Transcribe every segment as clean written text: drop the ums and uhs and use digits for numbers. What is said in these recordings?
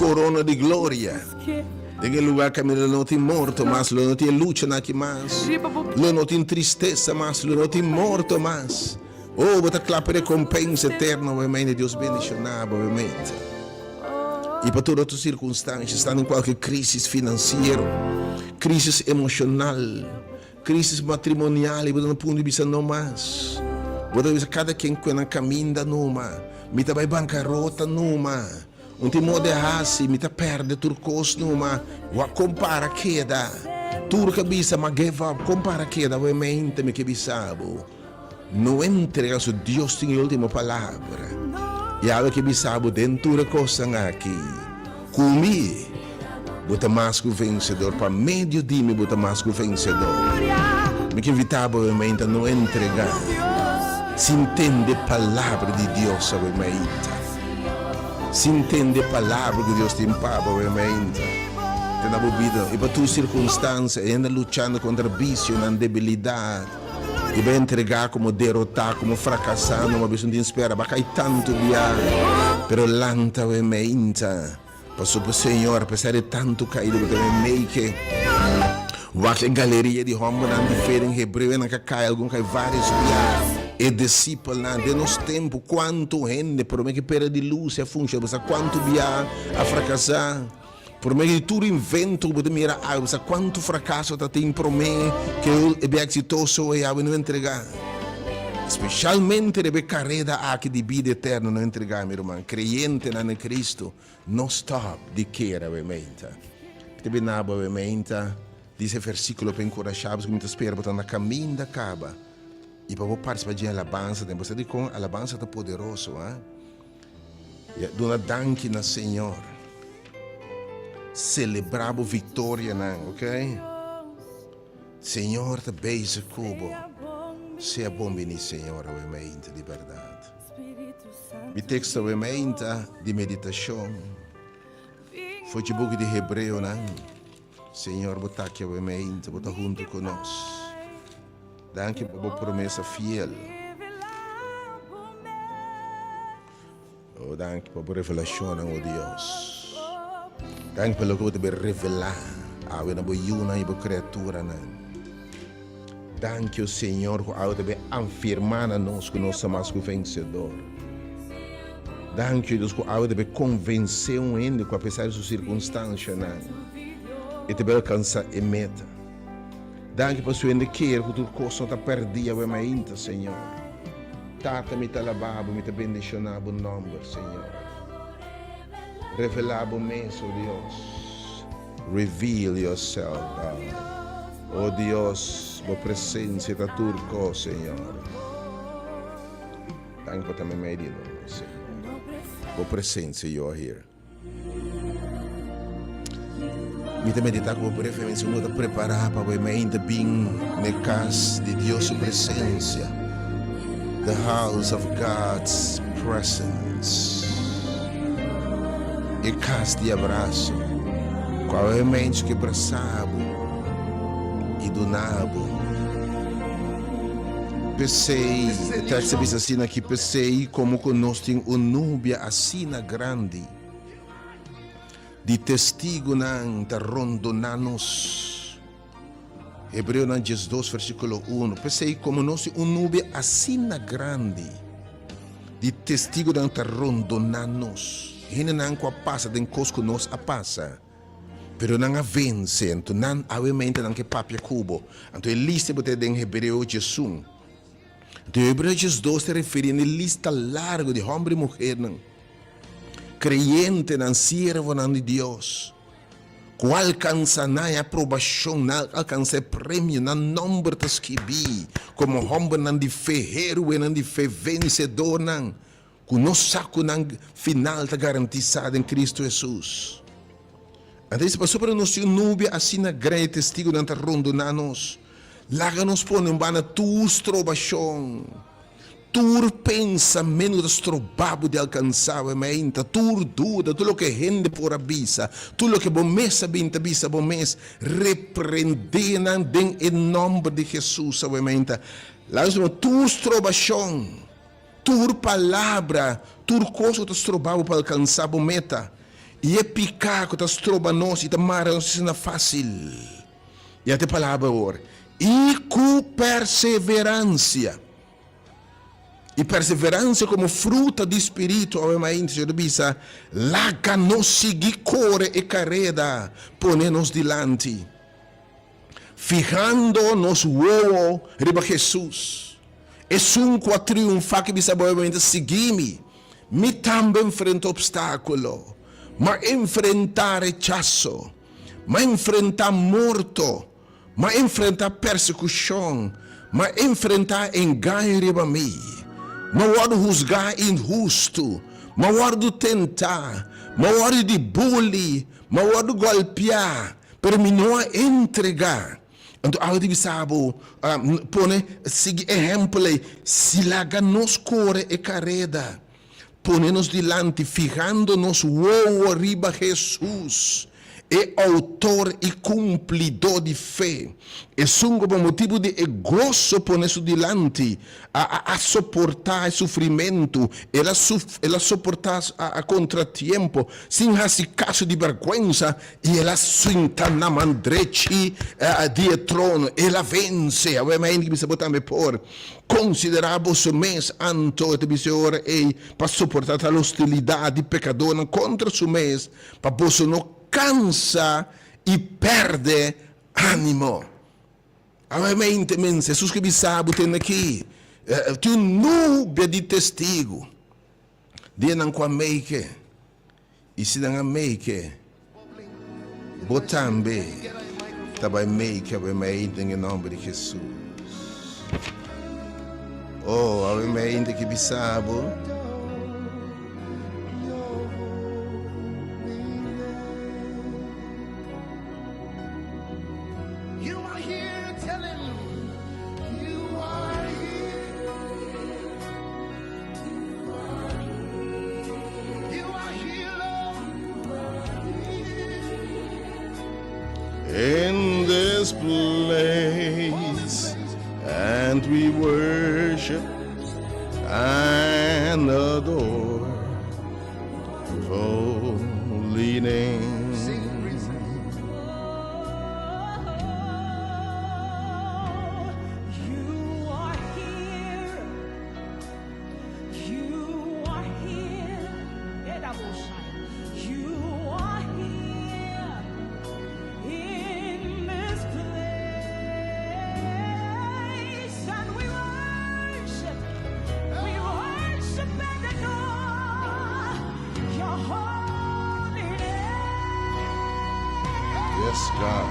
korona di gloria. Den e lugá kaminda lo no tin morto mas, lo no tin e luchanan aki mas, lo no tin tristesa mas, lo no tin morto mas. Oh, bo ta kla pa e rekompensa eterno, obviamente. Dios bendishoná bo, obviamente. I pa tur otro sirkunstansha, sta den kualke krísis finansiero, krísis emoshonal, krísis matrimonial, i bo ta na punto di bisa no mas. Bo ta bisa kada ken ku e nan kaminda numa. Mi ta bai bankarota numa. Un tin moda e hasi, mi ta pèrdè tur kos numa. Wak kon para keda. Tur ke bisa m'a give up, kon para keda obviamente mi ke bisa bo. No entrega su Dios tin e ultimo palabra. Yahweh ke bisa bo den tur e kosnan aki, Ku mi bo ta mas ku vensedor, pa medio di mi bo ta mas ku vensedor. Mi ke invita bo awe mainta no entrega sin tende palabra di Dios awe mainta. Sin tende palabra ku Dios tin pa bo awe mainta. Te na bo bida i pa tur sirkunstansia e hende luchando kontra bisionan, debilidat. I bo entregá komo derotá, komo frakasá, no bo tin spera, bo a kai tantu bia. Pero lanta we meinta, pasobra Señor, apesar di tantu kaida bo ta bai meike. Wak e galeria di hòmbernan di fe den Hebreonan ka kai, algun kai vários bia. E disipelnan den nos tempu, kuantu hende promé ku e pera di lus a funshoná, bo sa kuantu bia a frakasá? Promé di tur invento ku bo ta mira awe, bo sa kuantu frakaso ta tin promé ku e bia eksitoso ei awe no entregá. Speshalmente riba e kareda aki di bida eterno no entregá, mi ruman. Kreyentenan den Kristu, no stòp di kere awe meinta. Mi ta bina bo awe meinta, dies e versíkulo pa enkurashá bo, ku mi ta spera bo ta na kaminda kaba i pa bo partisipá dje alabansa den. Bo sa dikon alabansa ta poderoso, ha? Ya, duna danki na Señor. Selebrá bo viktorianan, ok? Señor ta bezig ku bo. Sea bon bini, Señor, awe mainta di bèrdat. Mi teksto awe mainta di meditashon for dje buki di Hebreonan. Señor, bo ta aki awe mainta, bo ta huntu ku nos. Danki pa bo promesa fiel. Oh, danki pa bo revelashonnan, oh Dios. Danki pa loke bo ta bin revelá awe na bo yunan i bo kriaturanan. Danki, oh Señor, ku awe ta bin afirmá na nos ku nos ta mas ku vensedor. Danki, oh Dios, ku awe ta bin konvensé un hende ku apesar di su sirkunstanshanan, e ta bin alkansá e meta. Danki pa su hende kere ku tur kos no ta pèrdí awe mainta, Señor. Tata, mi ta alabá Bo, mi ta bendishoná Bo nòmber, Señor. Revelá Bo mes, o Dios. Reveal yourself, God. O Dios, Bo presensia ta tur kos, Señor. Danki pa ta meimei di nos, Señor. Bo presensia, you are here. Mi ta meditá ku bo brevemente si bo ta prepará pa bo mente bin na e kas di Dios su presensia, the house of God's presence, e kas di abraso ku awe mente ke brasá bo i duna bo. P'esei, e tekst ta bisa asina aki, P'esei, komo ku nos tin un nubia asina grandi di testigunan ta rondoná nos. Hebreonan 12 versíkulo 1. P'esei, komo nos tin un nubia asina grandi di testigunan ta rondoná nos, hendenan ku a pasa den kos ku nos a pasa, Pero nan a vense, anto nan awemente nan ke papia ku bo. Anto e lista bo ta den Hebreo 11. Anto Hebreo 12 ta referi na e lista largu di hòmber i muhernan, kreyentenan, siervonan di Dios, ku a alkansa nan e aprobashon, nan a alkansa e premio, nan nòmber ta skibí komo hòmbernan di fe, héroenan di fe, vensedornan. Ku nos sa ku nan final ta garantisá den Kristu Hesus. Anto dice, Pasobra nos tin un nubia asina gran i testigunan ta rondoná nos, laga nos pone un banda tur strobashon, tur pensamentu ku ta stroba bo di alkansá bo e meta, tur duda, tur loke hende por a bisa, tur loke bo mes a bin ta bisa bo mes, reprendé nan den e nòmber di Hesus awe meta. Laga nos pone tur strobashon. Tur palabra, tur kos ku ta stroba bo pa alkansá bo meta. I e piká ku ta stroba nos i ta mara nos asina fásil. I ata e palabra awor, I ku perseveransia. I perseveransia komo fruta di spiritu. Awe mainta Señor ta bisa, Laga nos sigui kore e kareda pone nos dilanti, fihando nos wowo riba Hesus, esun ku a triunfá ki bisa bo awe mainta, Sigui mi. Mi tambe enfrenta opstákulo, m'a enfrentá rechaso, m'a enfrentá morto, m'a enfrentá persekushon, m'a enfrentá engaño riba mi, m'a wòrdu husgá inhustu, m'a wòrdu tentá, m'a wòrdu di buli, m'a wòrdu gòlpiá, pero mi no a entregá. Anto awe di bisa bo, pone sigui ehèmpel ei, si laga nos kore e kareda, pone nos dilanti fihando nos wowo riba Hesus, e outor i kumplidó di fe, esun ku pa motibu di e goso pone su dilanti, a a soportá e sufrimentu, el a el a soportá a kontratiempo, sin hasi kaso di bèrgwensa, I el a sinta na man drechi di e trono. El a vense. Awor mi hende ki bisa bo tambe por konsiderá boso mes anto, e ta bisa e ora ei, pa soportá tal hostilidat di pekadónan kontra su mes, pa boso no kansa i pèrdè ánimo. Awor mi hende mens, Hesus ke bisa bo tende aki, tin un nubia di testigu di esnan ku a meike. I si nan a make, bo tambe ta bai make awe mei den e nomber di Jesus. Oh, awe mei ta ki bisa bo. In this place and we worship and adore holy name. Yes, God.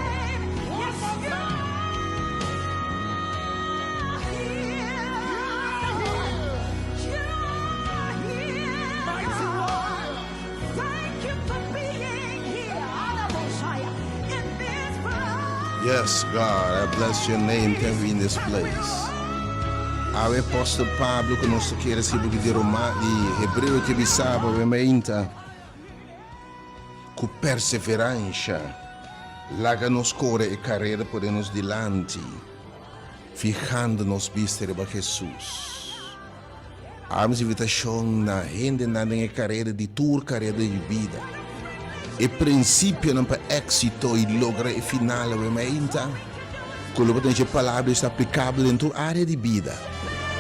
Yes, God, I bless your name. Thank you in this place. Awe Apostel Pablo ku nos ta kere si buki di Roma di Hebreo ke bisaba we meinta ku perseveransha laga nos kore e karera pone nos dilanti. Fihando nos bista riba Hesus. Amos invitashon na hendenan den e karera di tur karera di bida. E prinsipionan pa éksito i logra e final awe mainta, ku lo bo ta dje palabra esta aplikabel den tur área di bida.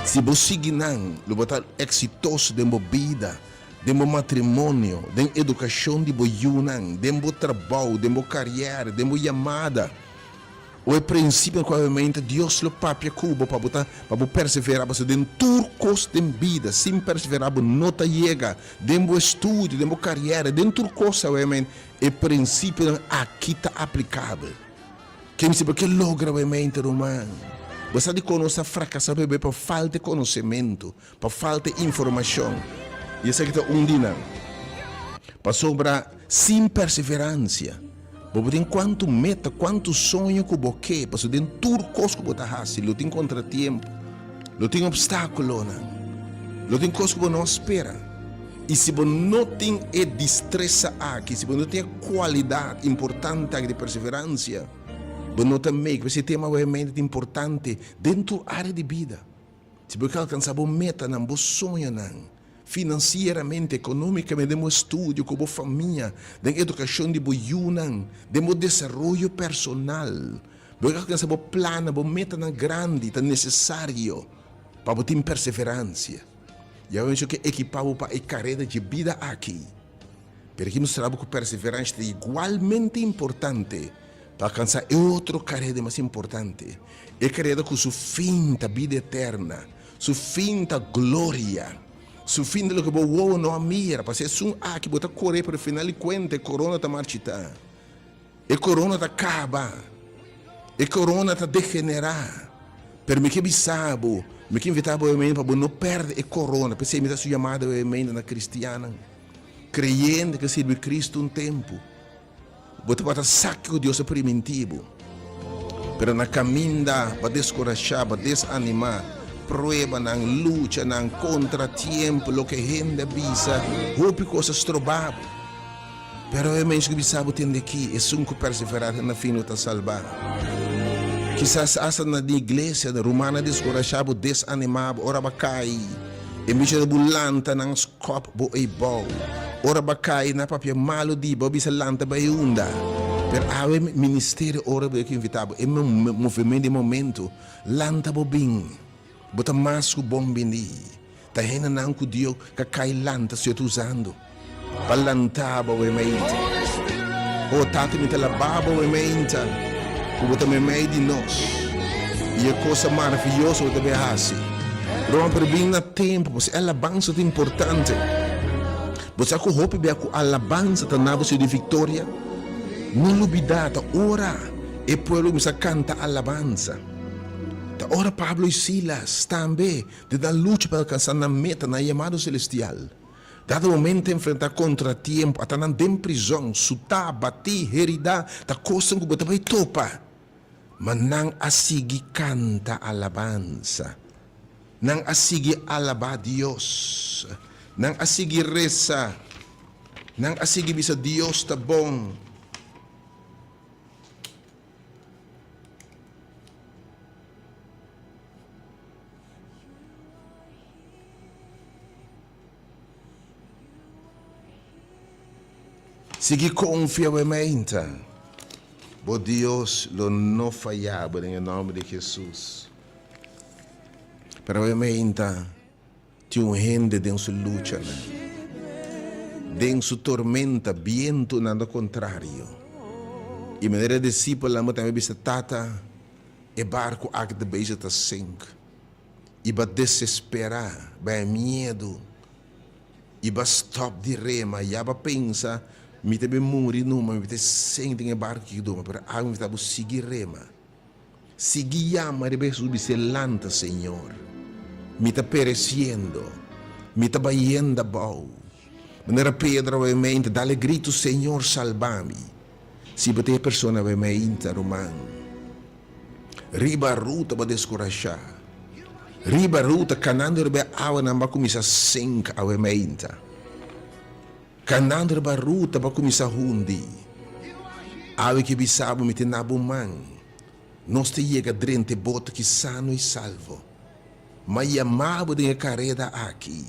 Si bo sigui nan, lo bo ta eksitoso den bo bida, den bo matrimonio, den edukashon di bo yunan, den bo trabou, den bo kariera, den bo yamada. O e prinsipio ku awemente Dios lo papia ku bo pa bo ta pa bo perseverá pasobra den tur kos den bida sin perseverá bo no ta yega den bo estudio den bo kariera den tur kos awemente e prinsipionan aki ta aplikabel ken si bo ke logra awemente ruman bo sa dikon nos ta frakasá bebe pa falta e konosementu pa falta e informashon i esaki ta un di nan pasobra sin perseveransia. Bo por tin kuantu meta, kuantu soño ku bo ke, pasobra den tur kos ku bo ta hasi lo tin kontratiempo, lo tin opstákulonan, lo tin kos ku bo no a spera. I si bo no tin e distresa aki, si bo no tin e kualidat importante aki di perseveransia, bo no ta make. P'esei e tema obviamente ta importante den tur área di bida. Si bo ke alkansá bo metanan, bo soñonan. Finansieramente, ekonómikamente, den bo estudio, ku bo famia, den edukashon di bo yunan, den bo desaroyo personal. Bo ke alkansa bo plannan, bo metanan grandi, ta nesesario pa bo tin perseveransia. Yahweh mester ke ekipá bo pa e kareda dje bida aki. Pero e ke mustra bo ku perseveransia ta igualmente importante pa alkansá e otro kareda mas importante, e kareda ku su fin ta bida eterna, su fin ta gloria, su fin ta loke bo wowo no a mira, pasobra esun aki bo ta kore pero final di kuenta e korona ta marchitá. E corona ta caba. E corona ta degenera. Pero mi ke bisa bo, mi ke invita bo awe pa bo no perde e corona. P'esei mi ta haci un yamada awe na cristiannan, creyente ke sirbi Cristo un tempo. Bo tabata sa kico Dios a priminti bo, pero na caminda bo a descurasha, bo a desanima. Pruebanan, luchanan, contratiempo, loke hende a bisa, hopi cos a stroba bo. Pero e mens ku bisa bo tende aki, esun ku perseverá te na fin lo ta salbá. Kisas asta na di iglesia, rumannan a deskurashá bo, desanimá bo. Ora bo a kai, e bichi ta bo lanta nan skòp bo eibou. Ora bo a kai, nan a papia malu di bo, a bisa lanta bai unda. Pero awe ministerio ora bo ke invitá bo, e movimento di momento, lanta bo bin. Bo ta mas ku bon bini. Ta hendenan ku Dio ka kai lanta Señor ta usando pa lanta bo awe meinta. O Tata mi ta laba bo awe meinta ku bo ta meimei di nos i e kosa maravioso bo ta bin hasi. Roma pero bin na tempu pasobra e alabansa ta importante. Bo sa ku hopi bia ku alabansa ta na bo Señor di viktoria? No lubida ta ora e pueblo kuminsá kanta alabansa. Ta ora Pablo i Silas tambe Den nan lucha pa alkansá nan meta, nan yamado selestial, dado momento enfrentá kontratiempo, ata nan den prizòn, sutá, batí, heridá, ta kosnan ku bo ta bai topa. Ma nan a sigui kanta alabansa. Nan a sigui alabá Dios. Nan a sigui resa. Nan a sigui bisa Dios ta bon. Sigui konfia bo e meinta. Bo Dios lo no faya bo den e nòmber di Hesus. Pero e meinta tin un hende den su luchanan, den su tormenta, bientunan ta kontrario. I manera e disipelnan bo tambe bisa, Tata, E barku aki ta bezig ta sink. I bo a desesperá, bo a miedu, i bo a stòp di rema. Ya bo a pensa, Mi ta bin muri numa, mi ta sink den e barku aki duma. Pero awe mi ta bo sigui rema. Sigui yama riba Hesus bis'é, Lanta, Señor. Mi ta peresiendo. Mi ta bayendo abou. Manera Pedro awe mente, dal e gritu, Señor, salba mi. Si bo ta e persona awe meinta, ruman, riba ruta bo a deskurashá. Riba ruta, kanando riba e awanan bo a kuminsá sink awe meinta. Kanando riba ruta bo a kuminsá hundi. Awe ke bisa bo mi ta na bo man. Nos ta yega drenta e boto ki sano i salvo. M'a yama bo den e kareda aki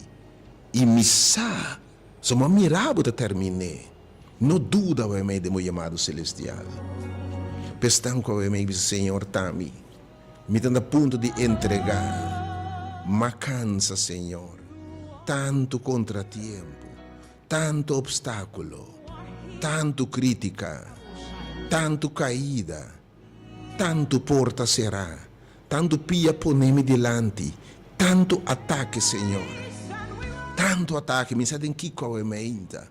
i mi sa so m'a mira bo ta termin'é. No duda awe mei den bo yamado celestial. P'esnan ku awe mei bisa, Señor, ta mi. Mi ta na punto di entregá. M'a kansa, Señor. Tantu kontratiempo, tantu opstákulo, tantu krítika, tantu kaida, tantu porta será, tantu pia pone mi dilanti, tantu atake, Señor. Tantu atake. Mi sa den kiko awe mei ta.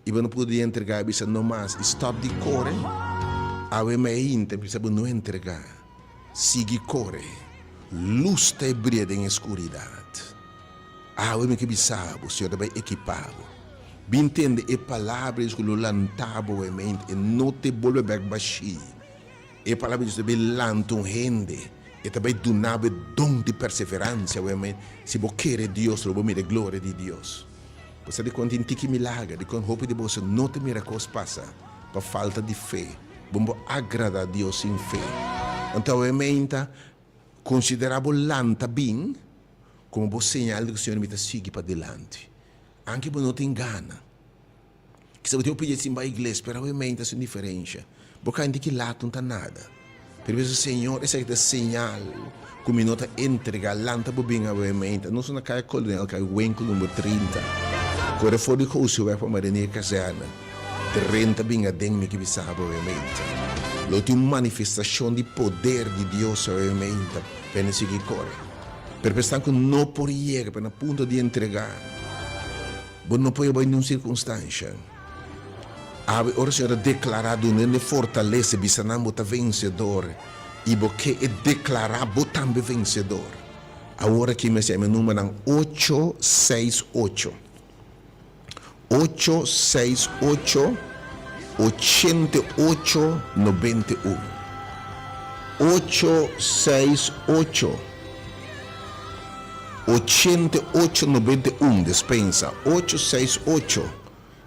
I bo no por di entregá i bisa no mas i stòp di kore. Awe meinta bisa bo no entregá, sigui kore. Lus ta e bria den e skuridat. Awe mi ke bisa bo, Señor ta bai ekipá bo. Bin tende e palabra di Dios ku lo lanta bo awe meinta, e no te bolbe bèk bashí. E palabra di Dios ta bai lanta un hende, e ta bai duna bo e don di perseveransia awe meinta. Si bo kere Dios, lo bo mira e gloria di Dios. Bo sa dikon tin tiki milager, dikon hopi di boso no ta mira kos pasa? Pa falta di fe. Bo no por agradá Dios sin fe. Anto awe meinta, konsiderá bo lanta bin komo bo señal di ku Señor mi ta sigui padilanti. Anke bo no tin gana. Kisa bo tin hopi dia sin bai iglesia, pero awe meinta haci un diferencia. Bo cay di ki lato no ta nada. Pero bisa, Señor, esaki ta señal cu mi no ta entrega. Lanta bo bin awe meinta. Nos na caya Kolonel, caya Winkel number 30. Core for di Gosieweg pa Marinier Kazerne. Drenta bin aden mi ke bisa bo awe meinta. Lo tin un manifestacion di poder di Dios awe meinta. Bende sigui core. Pero pa esnan cu no por yega, pa na punto di entrega. Bo no por bai niun sirkunstansha. Awe ora Señor a deklará dun'e fortalesa, bisa nan bo ta vensedor i bo ke e deklará bo tambe vensedor. Awor aki mester yama e numbernan ocho seis ocho, ocho seis ocho, ochenta i ocho, nobenta i un. Ocho seis ocho. 88 91 despensa ocho seis ocho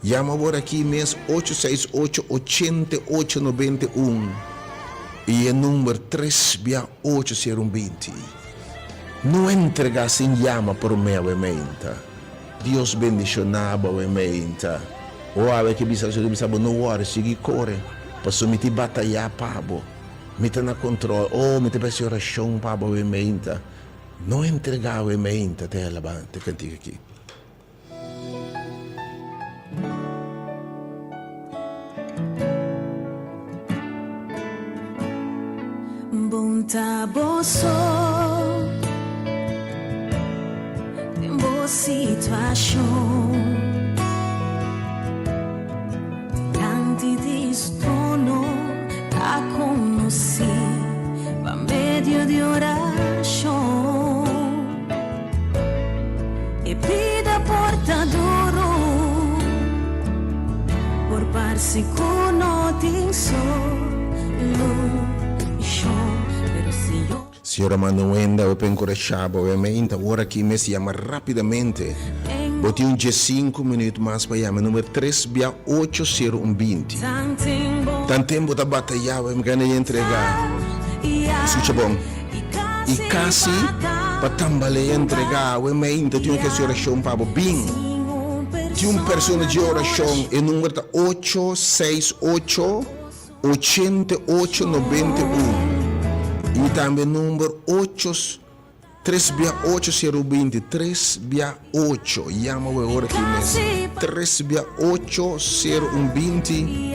yama awor aki mes ocho seis ocho 88 91 y e number tres bia ocho sero un binti no entrega sin yama prome awe meinta Dios bendiciona bo awe meinta o awe ke bisa su bisa bo no worry sigui core paso mi tin bataya pa bo mi ta na control oh mi ta besi oracion pa bo awe meinta. No entregá awe meinta te alabante kantika aki. Bon ta bo so den bo situashon Dilanti di su trono ta konosí pa medio di orashon. E bida por ta duru, por parse ku no tin solushon, pero Señor. Señor a manda un hende awe pa enkurashá bo. Obviamente, awor aki mester yama rápidamente. Bo tin un diesinku minüt mas pa yama e number tres bia ocho sero un binti. Tanten bo ta batayá awe, mi gana di entregá. Skucha bon. I kasi pa tambalea entregá awe mainta tin un hasi orashon pa bo. Bin. Tin un persona dje orashon. E number ta ocho seis ocho. 88 91 y tambe number ocho tres bia ocho sero binti tres bia ocho yama bo e ora aki mes tres bia ocho sero un binti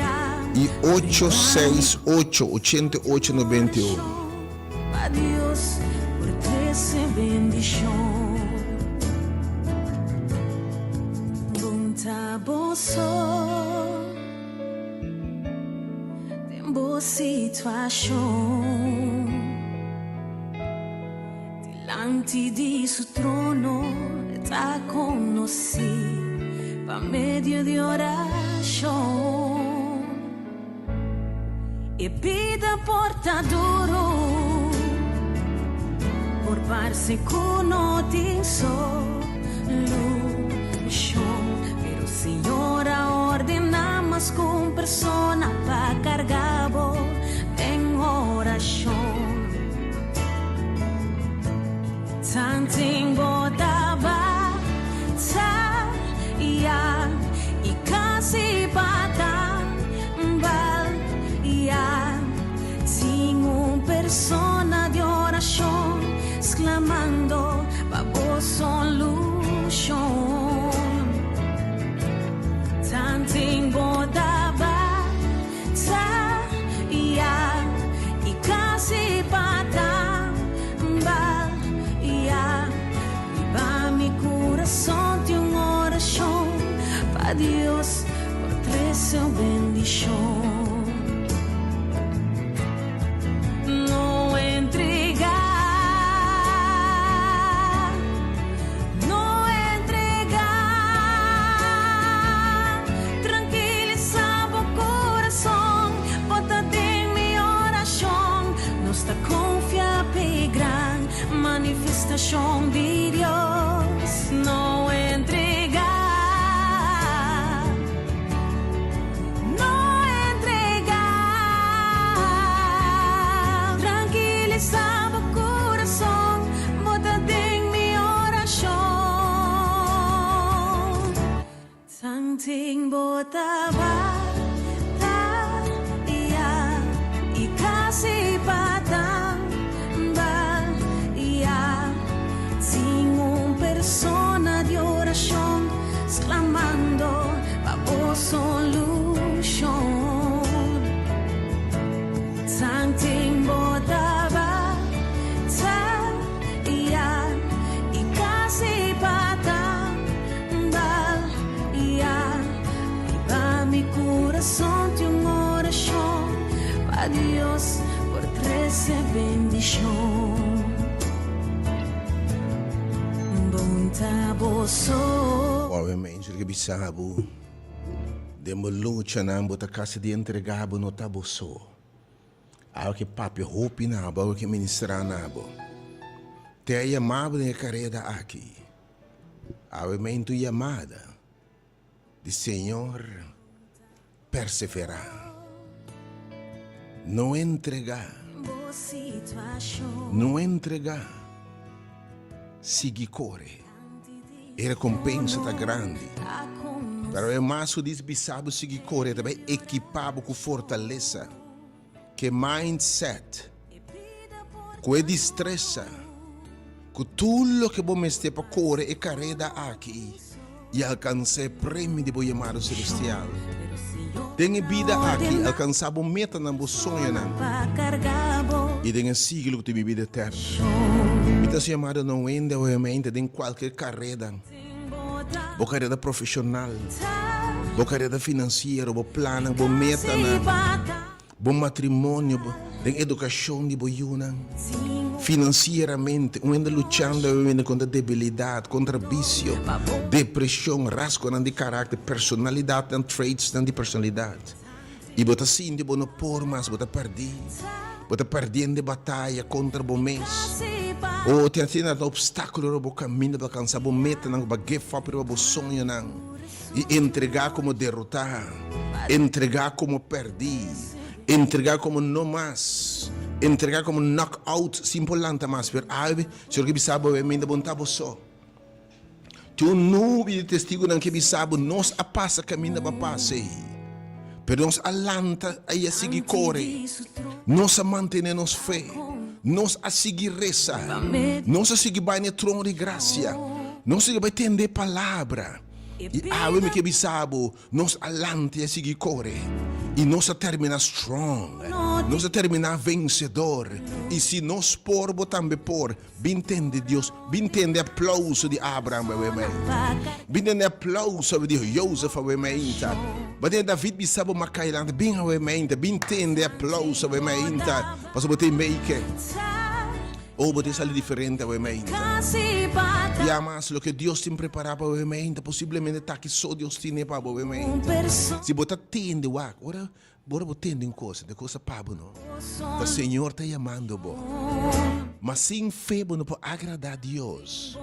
y ocho seis ocho 88 91. Pa Dios por trece bendicion. Bon ta bo so. Den bo situashon Dilanti di su trono E ta konosí pa medio di orashon E bida por ta duru Por parse ku no tin solushon Pero Señor a ordená mas ku un persona pa karga bo den orashon. Tanten bo ta bataya i kasi pa tambaleá, tin un persona di orashon sklamando pa bo solushon. Tanten bo ta bataya i kasi pa tambaleá, riba mi kurason tin un orashon pa Dios por trese un bendishon. No entregá, no entregá. Tranquilisa bo corazón, bo ta den mi oracion. Nos ta confia p'e gran manifestacion di Dios. No entregá, no. Pa Dios por trese bendishon. Bon ta boso. Obviamente lo ke bisa bo den bo luchanan bo ta kasi di entrega bo no ta bo so. Awe ke papia hopi na bo, awe ke ministra na bo. Te a yama bo den e kareda aki. Awe men tu yamada di Señor perseverá. No entregá. No entregá. Sigui kore. E rekompensa ta grandi. Pero e mas ku dis bisa bo sigui kore ta bai ekipá bo ku fortalesa, ku e mindset, ku e distresa, ku tur loke bo mester pa kore e kareda aki i alkansá e premio di bo yamado selestial. Den e bida aki alkansá bo metanan, bo soñonan i den e siglo ku ta bin bida eterno. Mi ta hasi yamado na un hende obviamente den kualker kareda, bo kareda profeshonal, bo kareda finansiero, bo plannan, bo metanan. Bo matrimonio, bo den edukashon di bo yunan, finansieramente, un hende luchando awe kontra debilidat, kontra bisio, depreshon, rasgonan di karakter, personalidatnan, traitsnan di personalidat. I bo ta sinti bo no por mas, bo ta pèrdí, bo ta pèrdiendo e bataya kontra bo mes. O tin asina ta opstákulo riba bo kaminda pa alkansá bo metanan, ku bo a give up riba bo soñonan. I entregá komo derotá, entregá komo pèrdí, entregá komo no mas, entregá komo knock out sin por lanta mas. Pero awe, Señor ke bisa bo awe, Menda bo no ta bo so. Tin un nubia di testigunan ke bisa bo, Nos a pasa kaminda bo a pasa ei, pero nos a lanta i a sigui kore. Nos a mantené nos fe. Nos a sigui resa. Nos a sigui bai na e trono di grasia. Nos a sigui bai tende e palabra. I awe mi ke bisa bo, nos a lanta i a sigui kore, i nos a terminá strong, nos a terminá vensedor, i si nos por, bo tambe por. Bin tende Dios, bin tende aplauso di Abraham awe mainta, bin tende aplauso di Joseph awe mainta, bo tende David bisa bo makai lanta, bin awe mainta, bin tende aplauso awe mainta, pasobra bo tin make. Oh, bo tin sali diferente awe mainta. Ya mas, loke Dios tin prepará pa awe mainta, posiblemente ta aki so Dios tine pa bo awe mainta. Si bo ta tende, wak, ora, ora bo tende un kos, e kos ta pa bo, no? Ta Señor ta yamando bo. Ma sin fe bo no por agradá Dios.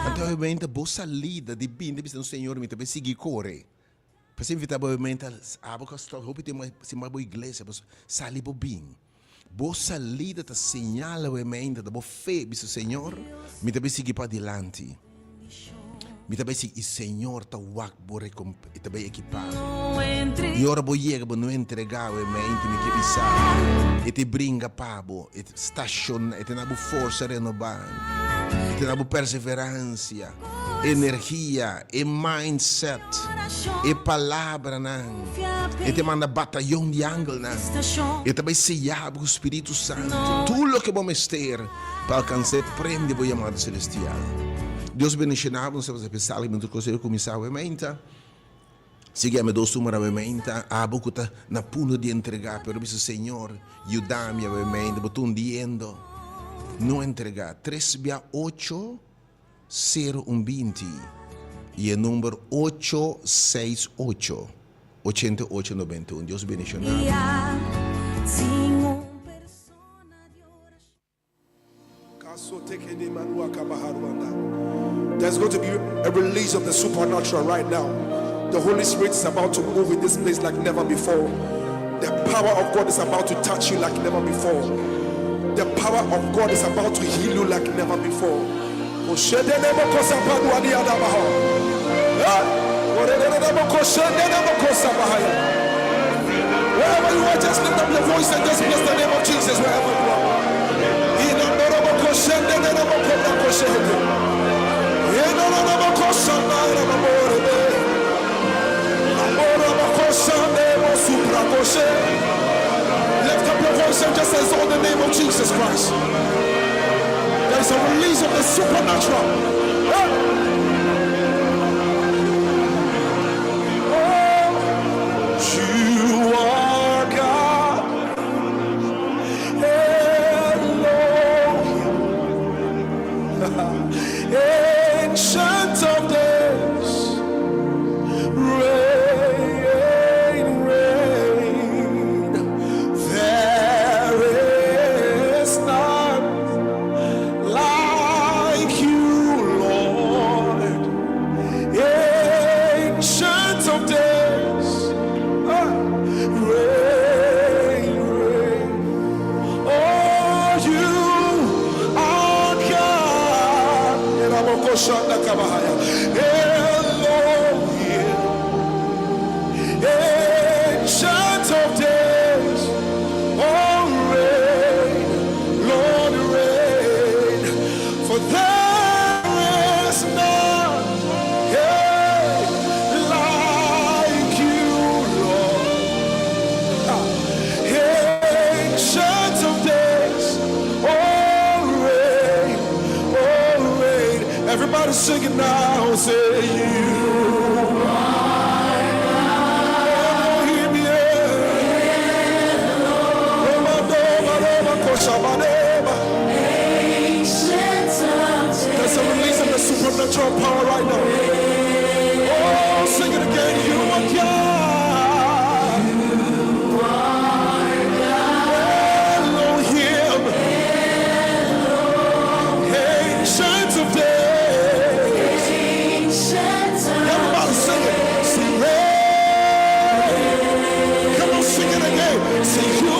Anto awe mainta bo salida di bini ta bisa, Señor, mi ta bai sigui kore. P'esei invitá bo awe mainta, abo ku a stòp hopi tempu sin bai bo iglesia, bo sali bo bin. Bo salida ta señala awe mainta ta bo fe, bisa Señor, mi ta bai sigui padilanti. Mi ta bai sigui i Señor ta wak bo rekomp i ta bai ekipá bo. I ora bo yega bo no entregá awe mainta mi ke bisa e ta bringa pa bo, e ta stashona, e ta na bo forsa renobá, e ta na bo perseveransia. Energia, e mindset, e palabranan. E ta manda batayon di angelnan. E ta bai seya bo ku Spiritu Santu. Tur loke bo mester pa alkansa e premio di bo yamada selestial. Dios bendiciona bo. Nos ta pasa algu mientras ku kuminsa awe mainta. Sigui ami dos numero awe mainta. Abo ku ta na punto di entrega pero bisa Señor yuda mi awe mainta. Bo ta hundiendo. No entrega. Tres bia ocho. Sero un 20 i e number ocho seis ocho, ochenta i ocho nobenta i un. Dios bendiciona bo. There's going to be a release of the supernatural right now. The Holy Spirit is about to move in this place like never before. The power of God is about to touch you like never before. The power of God is about to heal you like never before. Wherever you are, just lift up your voice and just bless the name of Jesus wherever you are. Lift up your voice and just exalt the name of Jesus Christ. There is a release of the supernatural. Hey. Oh, you are God. Everybody sing it now. Say you are Elohim, yeah. Roma, Koshabaneba. There's a release of the supernatural power right now. Oh, sing it again. You are God. Elohim. Ancient of days. Everybody sing it. Say, hey. Come on, sing it again. Say, you